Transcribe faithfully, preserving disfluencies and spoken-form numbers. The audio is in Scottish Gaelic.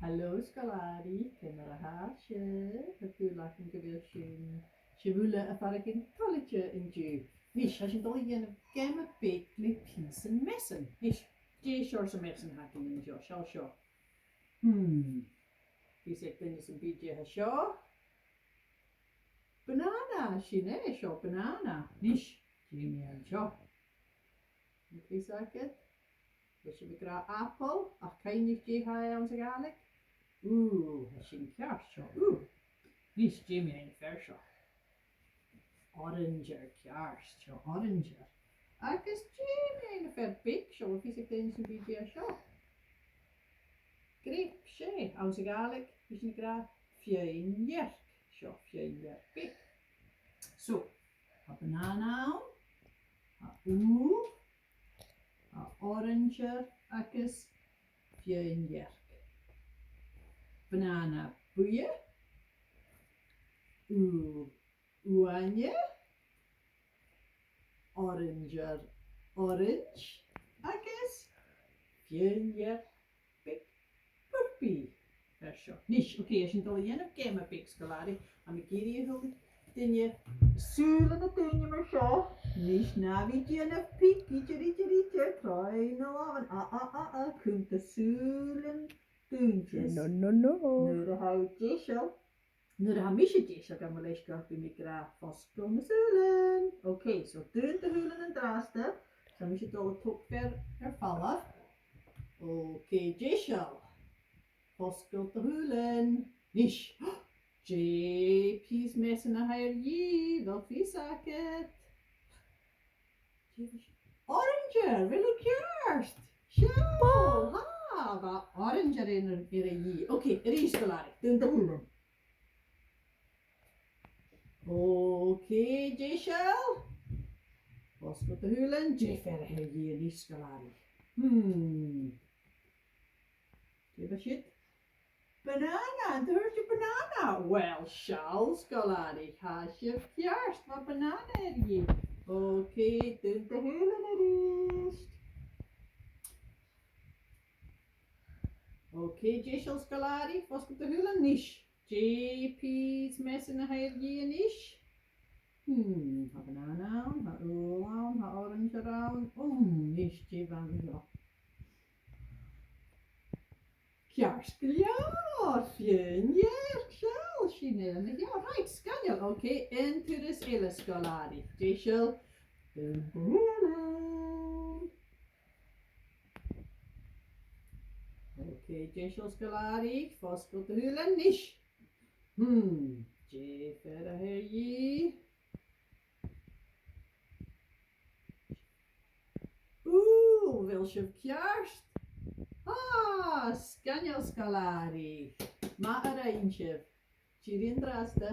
Halò, sgoilearan, ciamar a tha sibh? Tha dùil agam gu bheil sibh, sibh uile a' faireachdainn toilichte an-diugh. Nis, tha sinn a' dol a dhèanamh geama beag le pìosan measan. Nis, dè seòrsa measan a th' againn an seo? Seall seo. Hmm. Fhios aig duine sam bith dè tha seo? Banana, sin e, seo banana. Nis, dè mu dheidhinn seo? An fhios agad? Bheil sibh ag ràdh apple, ach cuimhnich dè tha e anns a' Ghàidhlig? Ù, tha sin ceart seo. Ù. Nis, dè mu dheidhinn am fear seo? Orainsear, ceart, seo orainsear. Agus dè mu dheidhinn am fear beag seo? Bheil fhios aig duine sam bith dè tha seo? Grape, 's e, anns a' Ghàidhlig, bidh sinn ag ràdh fìon-dhearc. Seo fìon-dhearc beag. So, tha banana ann, tha ùbh, tha orainsear agus fìon-dhearc. Banana buidhe, ùbh uaine, orainsear orains agus fìon-dhearc beag purpaidh. Fear seo. Nis, ok, tha sinn a' dol a dhèanamh geama beag, sgoilearan. Tha mi ag iarraidh a h-uile duine, sùilean na daoine mar seo. Nis, na bhith a' dèanamh pic, idir, idir, idir, tràigh na làmhan. A, a, a, a, cunnt sùilean dùinte. No, no, no. Nuair a tha thu deiseil, nuair a tha mise deiseil, gabh mo leisgeul, bidh mi ag ràdh fosgail na sùilean. Ok, so dùin do shùilean an-dràsta. Tha mise a' dol a thogail air falbh. Ok, deiseil. Fosgail do shùilean. Nis. Dè pìos measan a th' air a dhìth, a bheil fios agad? Orainsear, a bheil thu ceart? Seall, ha, bha orainsear air, air a dhìth. Ok, a-rithist, sgoilearan, dùin do shùilean. Ok, deiseil. Fosgail do shùilean, dè fear a th' air a dhìth a-rithist, sgoilearan? Hmm. Dè bha siud? Banana, an do thuirt sibh banana? Uill, seall, sgoilearan, tha sibh ceart, bha banana air a dhìth. Ok, dùin do shùilean a-rithist. Ok, deiseil, sgoilearan, fosgail do shùilean. Nis, dè pìos measan a th' air a dhìth a-nis? Hmm, tha banana ann, tha ubhal ann, tha orainsear ann. Hmm, nis, dè bh' ann an seo? Ceart gu leòr, fìon-dhearc, seall, sin e an seo. Right, sgoinneil, ok, aon turas eile, sgoilearan. Deiseil, dùin do shùilean. Ok, deiseil, sgoilearan, fosgail do shùilean a-nis. Hmm, dè fear a th' air a dhìth? Ù, a bheil sibh ceart? Ah, sgoinneil, sgoilearan. Math a rinn sibh. Tìoraidh an-dràsta.